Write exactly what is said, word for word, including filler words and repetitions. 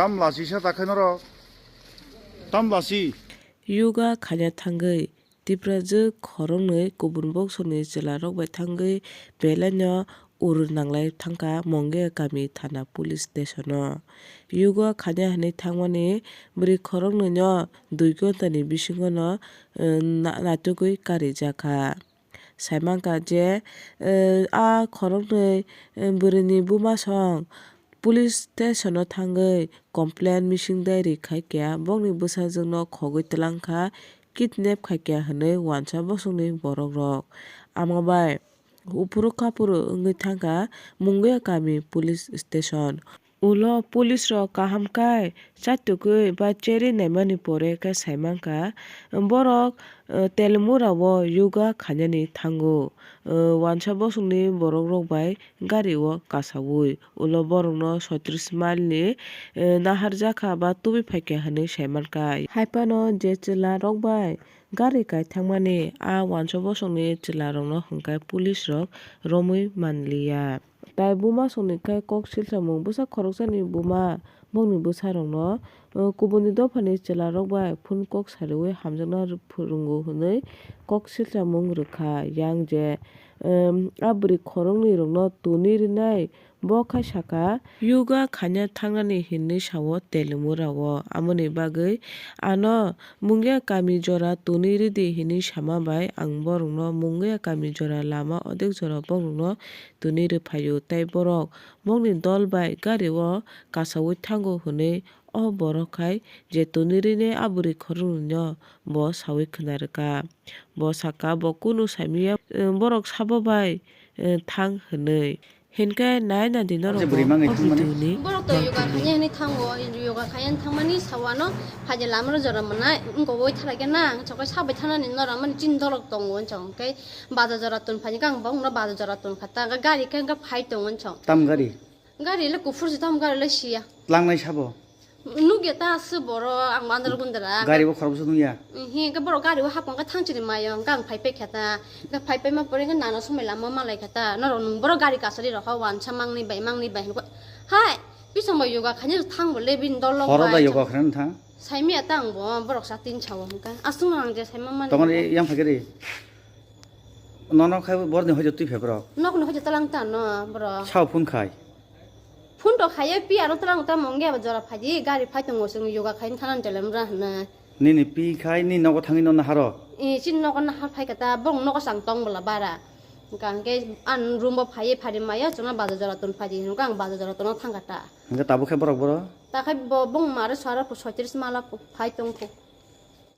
Tam lasi sa ta khe norok? Tam lasi? Yoga khaina thangwi Tiprajwk khoroknwi kubun boksongni chwlarok bai thangwi belaino ur nanglai thangkha Mongia kami thana police stationo. Yoga khaina hwnwi thangmani bwrwi khoroknwino dui ghontani bisingono, eh, na-, naitugwi karijakha. Saimankha je, eh, a khoroknwi, eh, bwrwini bumasong police stationo thangwi complain mising diary khaikha, bokni bwsajwkno khogwi twlangkha, kidnap khaikha hwnwi uansa bosongni borokrok. Amabai uphuru kaphuru wngwi thangkha Mungia kami police station. Ulo police rok kaham khe chatugwi ba cherwi naimani pore khe saimankha, borok, eh, Telimura o yoga khainani thango, eh, uansa bosongni borokrok bai gari o kasaui. Ulo borokno soitris mile ni, eh, naharjakha ba tubui phaikha hwnwi saimankha. Haiphano je chwlarok bai gari kaithangmani a uansa bosongni chwlarokno hwnkhe police rok romwi manliya. Tai buma songni khe kok silsamung bwsa khoroksani buma bongni bwsarokno, uh, kubuni dophani chwlarok bai phone kok sariui hamjakna phwrwngo hwnwi kok silsamung rwkha. Yang je, um, a bwrwi khoroknwi rokno tuni rinai bo khai sakha, yoga khaina thangnani hinwi sao Telimura o. Amoni bagwi ano Mungia kami jora tuni ridi hinwi sama bai ang borokno Mungia kami jora lama odek jora borokno tuni rwphaio, tei borok bongni dol bai gari o kasaui thango hwnwi o borok khai je tuni rini a bwrwi khoroknwino bo saui khna rwkha. Bo sakha bo kunu saimanya, eh, borok sabo bai, eh, thang hwnwi. Hinkhe nai nadi norok bwrwi bo mangai o thangmani video ni borok to yoga khainai hwnwi thango, yoga khainani thangmani sawano phaidi lamaro jora mwnai, wngkha wai thalai khe na, ang chokhe sabai thanani norok mani chini dolok tongo, hwnchong khe bajo jora tun phaidi khe ang bo wngno bajo jora tun kha ta, hwnkhe gari khe wngkha phai tongo, hwnchong. Tam gari? Gari le kuphur se tam gari le siya. Tlangnai sabo? Nukya ta aswk borok, ang bandar gundra. Gari bo khoroksa nukya? Hi, hwnkhe borok gari o hapung khe thang chini mayo, hwnkhe ang phai paikha ta. Hwnkhe phai paima pore hwnkhe nana somoi lama malai kha ta. Norok nwng borok gari kasari rok ha, uansa mangni bai, mangni bai hwnkhe. Hai, bisong bai yoga khainai thang bo le bini dol lok bai. Horo da yoga khainai thang? Saimaya ta ang bo, borok sa tin sao hwnkhe. Aswk no ang je saima mani. Tongoni yang phai gari? Nono khai borni hojo twi phai borok? Nokni hojo talang ta no borok. Sao phone khai? Phone to khaiya pi aro twlang ta mongya ba jora phaidi gari phai tongo chwng yoga khaina thanani telem ra hwnwi. Nini pi khai ni nogo thangwi nono haro? E, chini nogo nahar phai kha ta, bong nogo chang tong bwla bara. Hwnkha hwnkhe ang room bo phaiwi phari maya chwngno bajo jora tun phaidi hwnkha ang bajo jora tun thang kha ta. Hwnkhe tabuk khe borok boro? Ta khai bo bong mare sara soitris mala phai tong kho.